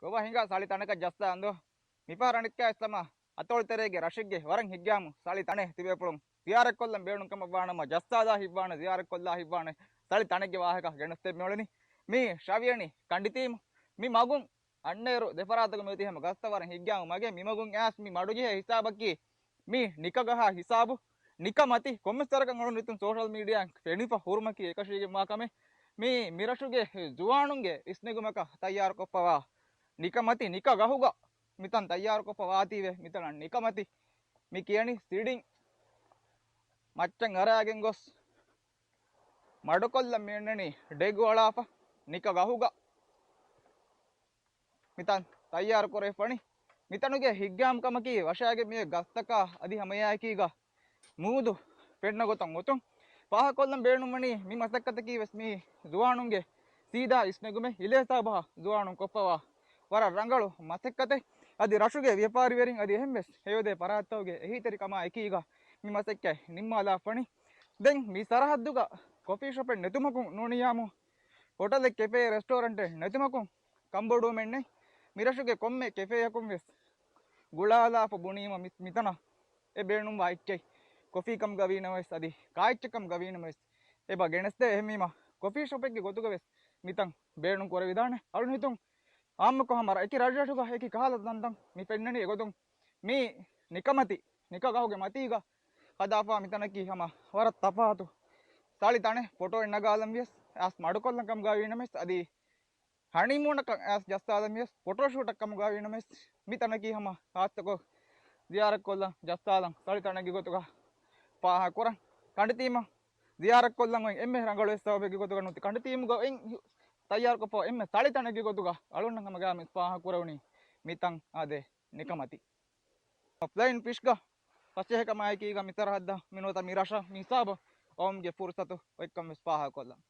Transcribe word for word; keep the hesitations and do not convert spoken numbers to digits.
ގޮވާ ހިނގާ ސަޅި ތަނަކަށް ޖައްސާ އަނދޯ. މިފަހަރު އަނެއްކާ އެސް ތަމާ އަތޮޅު ތެރޭގެ ރަށެއްގެ ވަރަށް ހިތްގައިމު ސަޅި ތަނެއް ތިބޭފުޅުން ޒިޔާރަތްކޮށްލަން ބޭނުން ކަމަށް ވާނަމަ، ޖައްސާލާ ހިތްވާނެ، ޒިޔާރަތްކޮށްލާ ހިތްވާނެ ސަޅި ތަނެއްގެ ވާހަކަ ގެނެސްދޭ މިއުޅެނީ. މީ ޝަވިޔަނި ކަނޑިތީމު. މި މަގުން އަންނައިރު ދެފަރާތުގަ މިއޮތީ ހަމަ ގަސްތައް ވަރަށް ހިތްގައިމު މަގެއް. މި މަގުން އައިސް މި މަޑުޖެހޭ ހިސާބަކީ މި ނިކަގަހާ ހިސާބު. ނިކަމަތި ކޮންމެސް ވަރަކަށް އަޅުން ނިތުން ސޯޝަލް މީޑިއާއިން ފެނިފަ ހުރުމަކީ އެކަށީގެންވާ ކަމެއް. މީ މިރަށުގެ ޒުވާނުންގެ އިސްނެގުމަކަށް ތައްޔާރުކޮށްފަވާ ނިކަމަތި ނިކަގަހުގަ މިތަން ތައްޔާރުކޮށްފަ ވާތީވެ މިތަނަށް ނިކަމަތި. މި ކިޔަނީ ސިޑިން. މައްޗަށް އަރާގެން ގޮސް މަޑުކޮށްލަން މި އަންނަނީ ޑެގު އަޅާފަ ނިކަގަހުގަ މިތަން ތައްޔާރު ކުރެވިފަނި. މިތަނުގެ ހިތްގައިމު ކަމަކީ ވަށާގެ މި ގަސްތަކާ އަދި ހަމައެއާއެކީގަ މޫދު ފެންނަ ގޮތަށް އޮތުން. ފާހަގަކޮށްލަން ބޭނުންވަނީ މި މަސައްކަތަކީ ވެސް މި ޒުވާނުންގެ ސީދާ އިސްނެގުމެއް ހިލޭ ހިސާބަށް ޒުވާނުން ކޮށްފަވާ ވަރަށް ރަނގަޅު މަސައްކަތެއް. އަދި ރަށުގެ ވިޔަފާރިވެރިން އަދި އެހެން ވެސް ހެޔޮދޭ ފަރާތްތަކުގެ އެހީތެރިކަމާ އެކީގަ މި މަސައްކަތް ނިންމާލާފަނި. ދެން މި ސަރަހައްދުގަ ކޮފީ ޝޮޕެއް ނެތުމަކުން ނޫނިއްޔާމު ހޮޓަލެއް، ކެފޭ، ރެސްޓޯރެންޓެއް ނެތުމަކުން ކަންބޮޑުވުމެއް ނެތް. މިރަށުގެ ކޮންމެ ކެފޭއަކުން ވެސް ގުޅާލާފަ ބުނީމަ މި، މިތަނަށް އެ ބޭނުންވާ އެއްޗެއް ކޮފީ ކަމުގަ ވީނަމަވެސް އަދި ކާއެއްޗެއް ކަމުގަ ވީނަމަވެސް އެބަ ގެނެސްދޭ. އެހެންވީމަ ކޮފީ ޝޮޕެއްގެ ގޮތުގަ ވެސް މިތަން ބޭނުން ކުރެވިދާނެ. އަޅުން ހިތުން އާއްމުކޮށް ހަމަ އެކި ރަށްރަށުގަ އެކި ކަހަލަ ތަންތަން މި ފެންނަނީ. އެގޮތުން މީ ނިކަމަތި ނިކަގަހުގެ މަތީގަ ހަދާފާ މިތަނަކީ ހަމަ ވަރަށް ތަފާތު ސަޅި ތަނެއް. ފޮޓޯއެއް ނަގާލަން ވިޔަސް އައިސް މަޑުކޮށްލަން ކަމުގަ ވީނަމަވެސް އަދި ހަނީމޫނަކަށް އައިސް ޖައްސާލަން ވިޔަސް ފޮޓޯޝޫޓަށް ކަމުގަ ވީނަމަވެސް މިތަނަކީ ހަމަ ހާއްސަކޮށް ޒިޔާރަތްކޮށްލަން ޖައްސާލަން ސަޅި ތަނެއްގެ ގޮތުގަ ފާހަގަކުރަން. ކަނޑިތީމަށް ޒިޔާރަތްކޮށްލަން އޮތް އެންމެ ރަނގަޅު ސަބަބެއްގެ ގޮތުގަ ނުވަތަ ކަނޑިތީމުގަ އޮތް ތައްޔާރުކޮށްފަ އެންމެ ސަޅި ތަނެއްގެ ގޮތުގަ އަޅުންނަށް ހަމަގައިމުވެސް ފާހަގަކުރެވުނީ މިތަން އާދޭ ނިކަމަތި. ފްލައިން ފިޝްގަ ފަސޭހަކަމާއެކީގަ މި ސަރަހައްދަށް މިނުވަތަ މި ރަށަށް މި ހިސާބަށް އައުމުގެ ފުރުސަތު އޮތްކަން ވެސް ފާހަގަކޮށްލަން.